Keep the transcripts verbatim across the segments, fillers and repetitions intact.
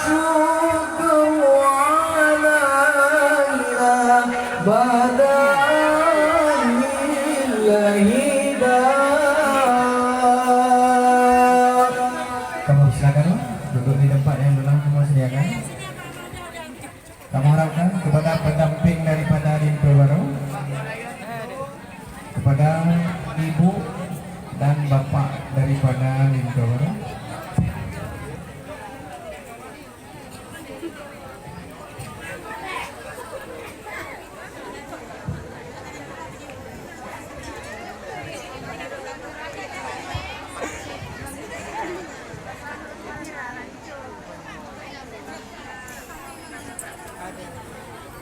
Syukru alaina badal hidayah. Kamu silakan duduk di tempat yang telah kamu sediakan. Kami harapkan kepada pendamping daripada linto baru, kepada ibu dan bapak daripada linto baru.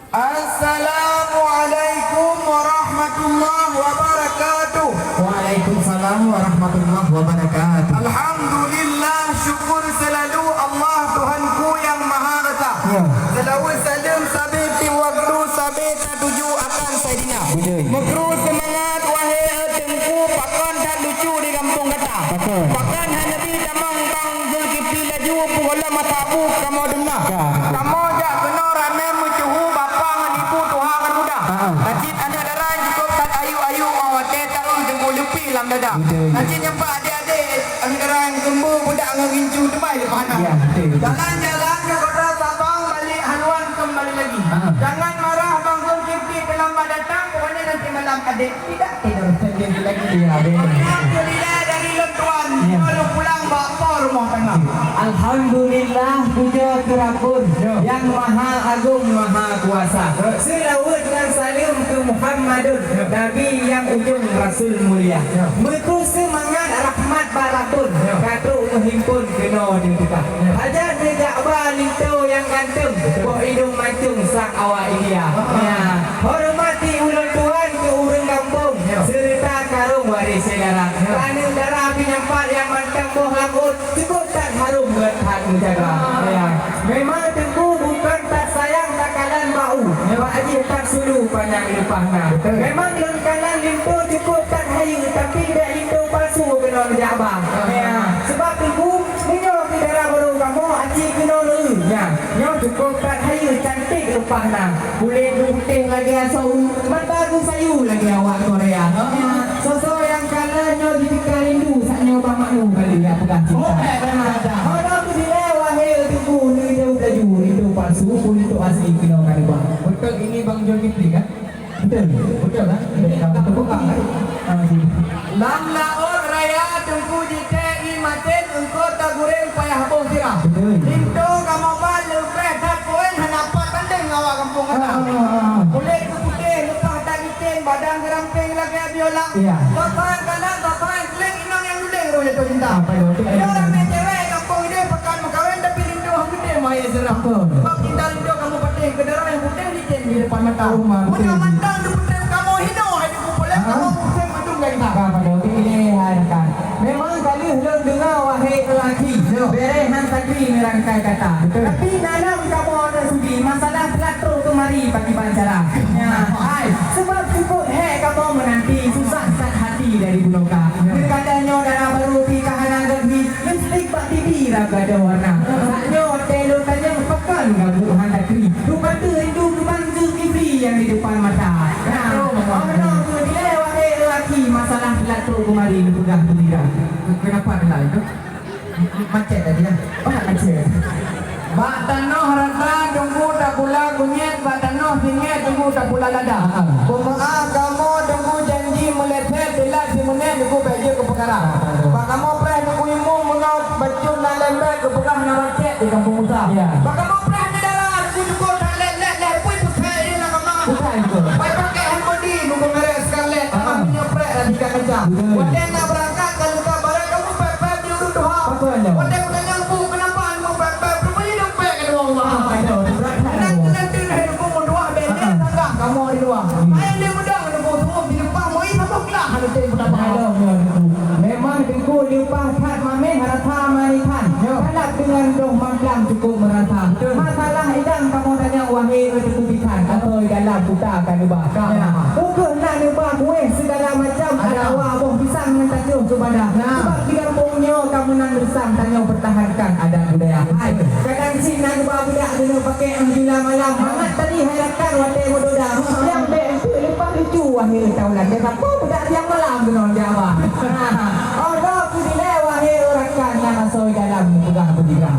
Assalamualaikum warahmatullahi wabarakatuh. Waalaikumsalam warahmatullahi wabarakatuh. Alhamdulillah, syukur selalu Allah Tuhanku yang Maha Esa. Ya. Selawat saleuem sabe tiep waktu sabe tatuju akan Saidina. Betul. Meukru seumangat, wahé Teungku, pakon that lucu di gampông gata. Pakon. Pakon hana bi tamong bang Zulkifli laju, peugohlom mata bu kamoe deungoe. Ya, betul. Kamoe jak keunoe ramé meucuhu bapak ngon ibu tuha ngon muda. Ha. Nacit aneuk dara cukôp that ayu-ayu, ngon watée taeu Teungku leupie lam dada. Betul. Nacit nyang pat adik-adik, aneuk dara nyang keumbô budak ngon gincu teumai leupah na. Ya, betul, betul. Jalan-jalan ke kota Sabang, balik haluan kembali lagi. Ha. Jangan marah bang Zulkifli terlambat datang, pokoknya nanti malam adik tidak tidur sendiri lagi. Ya, betul. Alhamdulillah dari lôn tuan, ya, lalu pulang bak po rumoh tangga. Alhamdulillah, puja keu Rabbun, ya, Yang Maha Agung, Maha Kuasa. Ya. Seulaweuet ngon saleuem keu Muhammadun, ya, Nabi nyang ujong, Rasul mulia. Ya. Meukru seumangat rahmat bak Rabbun, ya, ka trok meuhimpon keunoe di teuka. Ya. Hajat neujak ba linto nyang ganteng, betul, boh idong mancung sang awak India. Ah. Ya. Hormati ulôn tuan keu ureueng gampông, ya, seureuta karong waréh syedara. Ya. Aneuk dara Binyampar nyang mantong boh lam ôt, cukôp that harôm ngon that meujaga. Ah. Ya. Memang Teungku bukon that sayang takalon bak u, ya, bak jih that sulu panyang leupah na. Betul. Memang lôn kalon linto cukôp that hayeue, tapi bék linto palsu keunoe neujak ba. Ah. Ya. Sebab Teungku, meunyoe keu dara barô kamoe aci keunoe lé. Ya. Nyoe cukôp that hayeue, cantik leupah na. Kulét geuputéh lagèe asoe, mata geusayu lagèe awak Korea. Ah. Soe-soe nyang kalon nyoe jiteuka rindu, saat nyoe bak maknu kali ya peugah cinta. Oh, eh, memang ada. Hana keu dilèe wahé Teungku, neujauh laju, linto palsu, linto asli keunoe ka neuba. Betul ini Bang Zulkifli kan? Betul. Betul kan? Ini betul bukan kan? Ah, iya. Lam laôt raya Teungku jitée ié maté, eungkôt tagureng payah boh sira. Betul. Linto kamoe ba leubeh that poin hana pat bandeng awak gampông gata. Ah, ah, ah, ah. Kulét geuputéh leupah that licén, badan geurampéng lagèe biola. Iya. Saban kanan, saban keuléng, inong nyang duleng roh jatuh cinta. Apa itu? Nyoe ramé cewek gampông idéh pakat meukawen, tapi linto hana geutem hai seurah. Betul. Sebab cinta linto kamoe patéh keu dara nyang putéh licén di depan mata. Oh, betul. Meunyoe mantong diputéh kamoe hinoe hai Teungku, polém kamoe puseng mandum gata. Apa itu? Ini hai rakan. Memang ka lheueh lôn deungoe, wahé lelaki, ya, bèrèh han sakri meurangkai kata. Betul. Tapi na lom kamoe hana sudi, masalah teulat trok keumari pakriban cara. Ya, hai, sebab cukôp hék kamoe meunanti, susah that hati dari bunoe ka. Ya. Deukatan nyoe dara barô pih ka hana gét hi, lipstik bak pipi rab gadôh warna. Ya. Saat nyoe watèe lôn tanyong, pakon gabuek han sakri. Rupa teuh rindu keu bangsa Zulkifli nyang di depan mata. Nah, oh, oh, no, tu dia, wahé lelaki, masalah teulat trok keumari neupeugah peubira. Kenapa teulat itu? Macet tadi ya? Oh, macet. Bak tanoh rata Teungku tapula kunyét, bak tanoh singét Teungku tapula lada. Ha. Peumeu'ah kamoe Teungku janji meulését, teulat simeunét Teungku bèk jeuet keu peukara. Ha, ha. Bak kamoe preh Teungku imeum meunyoe bacut na lembek, keupeugah na macet di Kampung Musa. Ya. Bak kamoe preh neudara Teungku cukôp that lét-lét lhèe pui peuthai di lam kama. Peuthai beutôi. Bai pakèk handbody Teungku merek Scarlett, ha, ha, tamah minyeuk preh dan tiga kaca. Beutôi. Watèe na beurangkat ka leuka barang kamoe pèp-pèp di ureueng tuha. Beutôi, ya. Watèe Nyan bu kenapa anu pèp-pèp, rupanya dompet ka dua orang. Ah, ayo, berat. Nang nanti hai Teungku meutuah bèk lé sanggah kamoe di luwa. Hmm. Hai lé muda Teungku tuwoe di depan moi saboh keulah anu tem peutama. Aduh, ya, Teungku. Memang Teungku leupah that mamèh rasa manis that. Ya. Kalap dengan doh mamblang cukup merasa. Betul. Masalah idang kamoe tanyong wahé Teungku bisan. Atau dalam buta ka neuba. Ka. Ya. Bukon na neuba kueh segala macam. Ada. Atawa boh pisang ngon tacôh keu badah. Nah. Sebab di gampông nyoe ka meunan reusam tanyoe pertahankan adat. Kek bila malam mangat tadi hai rakan watèe meudoda. Nyang bèk eunteuk leupah lucu wahé taulan. Bèk sapeue budak siang malam keunoe jak ba. Oh, droe keu dilèe wahé rakan nyang asoe dalam peugah beudigang.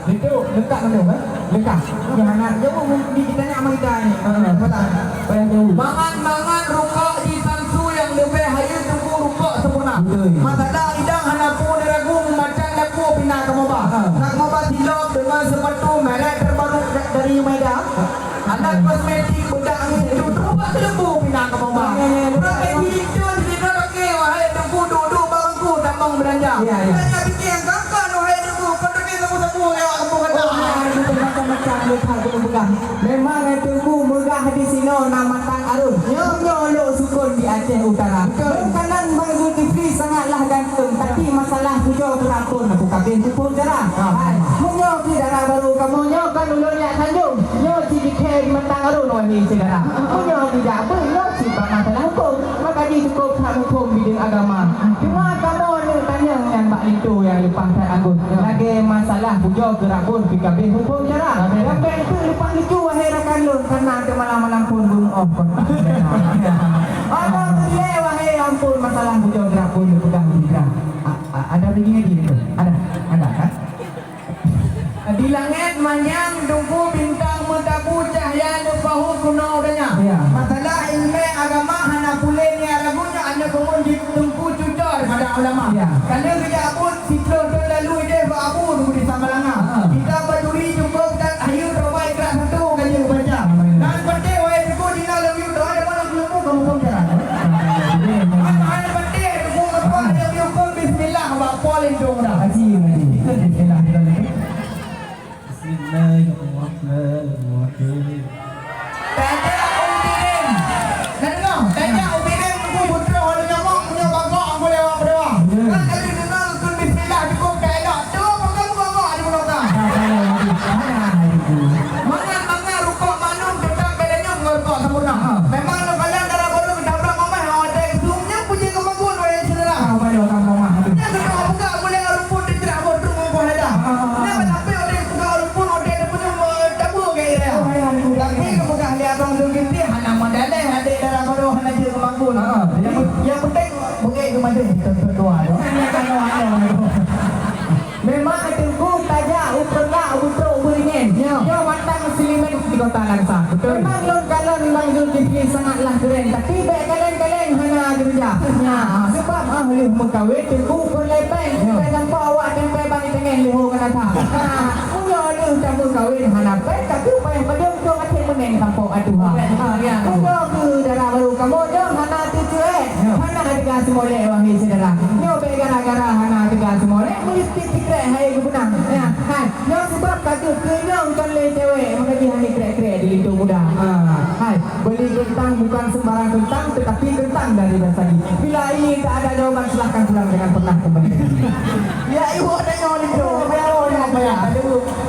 Itu lekat mana, eh? Lekat. Nyang hana jauh di kita ni amal kita ni. Ha, ha. Betul. Payah jauh. Mangat-mangat rukok di Samsu nyang leubeh hayeu teungku rukok sempurna. Betul. Masalah idang hana peue neuragu meumacam laku pina kamoe ba. Ha. Nak kamoe ba silop deungon sepatu merek terbaru da-, dari Maida. Alat kosmetik bedak angin itu terupak teumpu pina kamoe ba. Ya, ya, ya. Beurangkat jilintun sidroe lakèe wahai teungku duek-duek bak bangku tamong beulanja. Ya, ya. Tanya pikir kakak wahai teungku, kau dengar sabu-sabu lewat kampung kata. Oh, ya, itu macam-macam lekat guna peugah. Memang hai teungku meugah di sinoe na matang arôn. Ya. Meunyoe lôn sukon di Aceh Utara. Betul. Meukanan Bang Zulkifli sangatlah ganteng, tapi masalah pujoe beurapon aku kabeh muphom cara. Ah. Hai, meunyoe pih dara barô kamoe nyoe kan ulôn jak sanjong. Nyoe cit jikheun di matang arôn wahé syedara. Meunyoe tidak beuh nyoe cit bak masalah hukôm. Maka jicukôp that muphom bideueng agama. Cuma kamoe neuk tanyong nyan bak linto nyang leupah that anggun. Lagèe masalah pujoe keu rabon pih kabeh muphom cara. Dan bèk eunteuk leupah lucu wahé rakan lôn, karena teuk malam-malam phôn beumeoh kon. Alhamdulillah wahé ampôn masalah pujoe keu rabon neupeugah bidang. A-, a-, ada lagi ngaji tu? Ada? Ada kan? Di langèt manyang teungku bintang meutabu cahya neupahu keunoe donya. Ya. Masalah ileumèe agama hana puléh niat ragu nyoe aneuk bumoe jeuet teungku cucoe daripada ulama. Ya. Ka lheueh geujak buet siplôh thôn lalu idéh bak Abu Teungku di Samalanga. Ha. Kita bak juri cukôp that hayeu teuma ikra satu ka jeuet baca. Amin. Dan penting wahé teungku dina lôn yue doa deungon lam keuleumu kamu pun jalan. Amin. Hal penting teungku meutuah lôn yue pun bismillah bak po lindung dah. Haji, haji. Bismillah. Bismillahirrahmanirrahim. Tajak u Bireuen. Dah deungoe? Tajak u Bireuen, Teungku, beutroh adu nyamok, meunyoe bagok, Teungku, lewat beudoa. Kan tadi deungoe kheun bismillah, cukôp ka elok. Tu, peugah bagok di muka. Mangat-mangat rukok mandum teutap beda nyang ngon rukok sempurna. Memang lôn kalon dara barô geutabrak mamah, watèe geuseumeung nyan puji keu Magun, wahé syedara. Nyang keudua, peugah bulèe rumpun di teurak boh trok ngon buah lada. Nyang keulhèe, watèe peugah rumpun, watèe teupeunyoe, eh, tabue gaya. Tapi keu peugah lé abang Zulkifli, hana meudalèh, adék dara barô hana jeuet keu Magun. Nyang, nyang penting, beugèt keu Magun, beutôi-beutôi dua tu. Memang Teungku tajak u Peureulak, u Beutrok, u Beureungen. Ya. Nyoe mantong seulimèn di Kota Langsa. Betul. Memang lôn kalon Bang Zulkifli sangatlah keuren, tapi bèk kaleng-kaleng hana geureuja. Ya. Sebab ah lheueh meukawen Teungku peureulèe pèng. Ya. Bèk sampoe awak tempé ban di teungoh leuho keu nasa. Ha, meunyoe lheueh tameukawen hana pèng, tapi payah padum dong até meuneng sampoe atuha. Betul, ya. Meunyoe keu dara barô kamoe nyoe hana teucue. Ya. Hana teuga seumolek wahé syedara. Nyoe bèk gara-gara hana teuga seumolek, meulipstik sikrek hai geupeunang. Ya, hai. Nyoe sabab ka jeuet keu nyoe kon lé cewek, maka jih hana krek-krek di linto muda. Ah. Hai, beuli keuntang bukan sembarang keuntang, tetapi keuntang dari Bang Sandi. Bila ini tak ada jawaban, silahkan pulang, jangan pernah kembali. Ya, ibu tengok linto.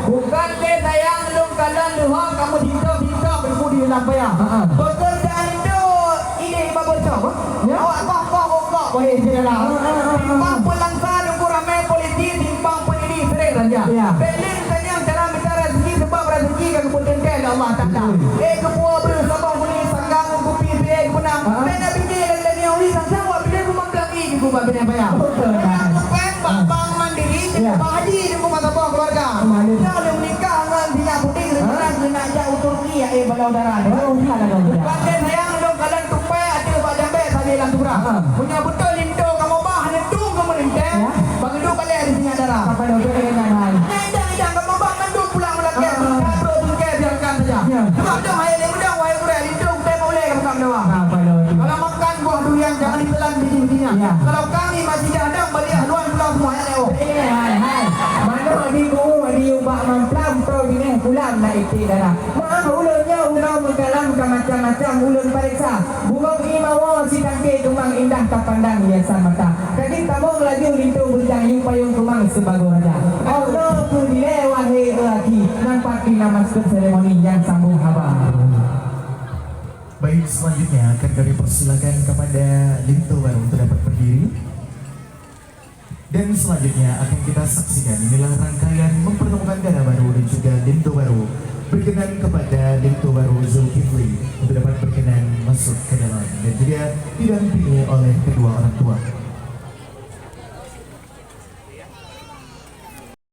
Bukan lé sayang lôn kalon leuho kamoe cinta-cinta berku di dalam paya. Ha, ha. Pekerjaan linto ini iba bocor. Ya. Awak koh-koh rokok, wahé syedara. Timbang peuet Langsa Teungku ramé polisi, timbang peuet ini sering raja. Ya. Bèk lé tanyong cara mita rezeki sebab rezeki ka geupeuteunte lé Allah Taala. Betul. Eh, keupeue breueh saboh meuneuk sanggang kupi bèe geupeunang. Ha. Bèk na pike lé lé nyoe wi sangsa wak bile gumam lagi di gubah binèh paya. Betul. Bèk na kupeng bak bank Mandiri, ya, bak haji di gumah saboh keluarga. Mandiri. Nyoe lé meunikah ngon Tina Puting, ha, rencana keuneuk jak u Turki, ya, eh, bala udara. Oh, iya, lah, lah, lah. Bukan lé sayang lôn kalon tupai ateueh bak jambèe sabe lam tugra. Ha. Meunyoe beutôi linto kamoe bah hana tueng keu meulintèe, ya, bak geuduek balèe di sinyak dara. Apa dah beutôi dengan hai? Nyang idang-idang kamoe bah mandum pulang meulakèe, ha, ha, ha, tak trok tungkèe biarkan saja. Ya. Sebab dong hai lé meudong, wahai gurèe, linto kutai maulèe ka buka meudawa. Apa dah beutôi? Kalau makan buah durian, jangan ditelan biji-bijinya. Ya. Kalau kami masih hadang, balik haluan pulang semua, ya, Leo. Eh, hai, hai. Manok di kubu, di ubak mamplam, trok binèh pulang, nak iték dara. Maah ulôn nyoe uroe meukalam ka macam-macam ulôn pareksa. Burông ié mawö sitangke keumang indah tapandang hiasan mata. Ka jeuet tamong laju linto beujang yue payông keumang sibagoe raja. Oh no, keu dilèe wahé lelaki, nyan pat pih na master seremoni nyang sambông haba. Baik, selanjutnya akan kami persilakan kepada linto baru untuk dapat berdiri. Dan selanjutnya akan kita saksikan, inilah rangkaian mempertemukan dara baru dan juga linto baru Perkenan kepada Datuk Baru Zulkifli untuk dapat berkenan masuk ke dalam dan juga didampingi oleh kedua orang tua.